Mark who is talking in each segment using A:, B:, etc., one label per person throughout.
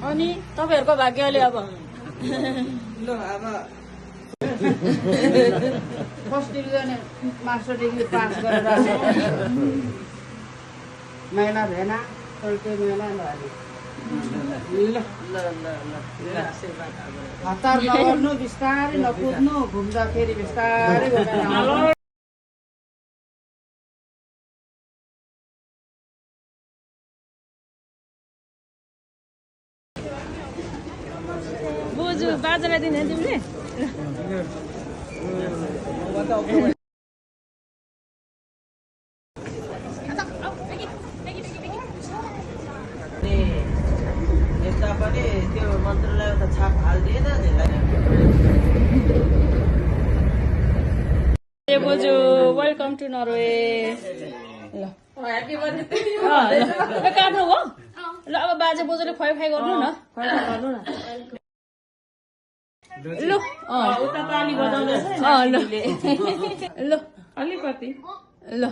A: अनि तपाईहरुको भाग्यले अब
B: ल अब
C: first division master degree pass गरेर महिना भेना तल्के महिना हतार नगर्नु बिस्तारै नकुद्नु घुम्दाखेरि बिस्तारै गरेर
A: बोजू बाजालाई दिने तिमीले
B: यता पनि त्यो मन्त्रालयको छाप हाल्दिएन
A: बोजू वेलकम टु नर्वे ल काट्नु हो ल अब बाजे बोजूले खुवाइ खुवाइ गर्नु न ल
C: उता ताली बजाउँदैछ
A: ल
C: अलिकति
A: ल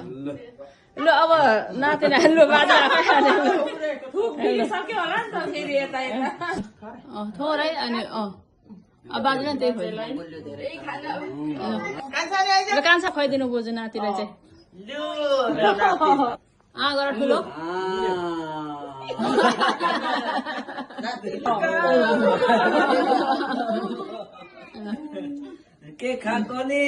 A: ल अब नातिना लु बाजा
C: सक्यो होला नि त फेरि यता
A: थोरै अनि अब बाजेलाई त्यही खुवाइ कान्छा खुवाइदिनु बोजू नातिलाई चाहिँ गर ठुलो
B: के खाएको नि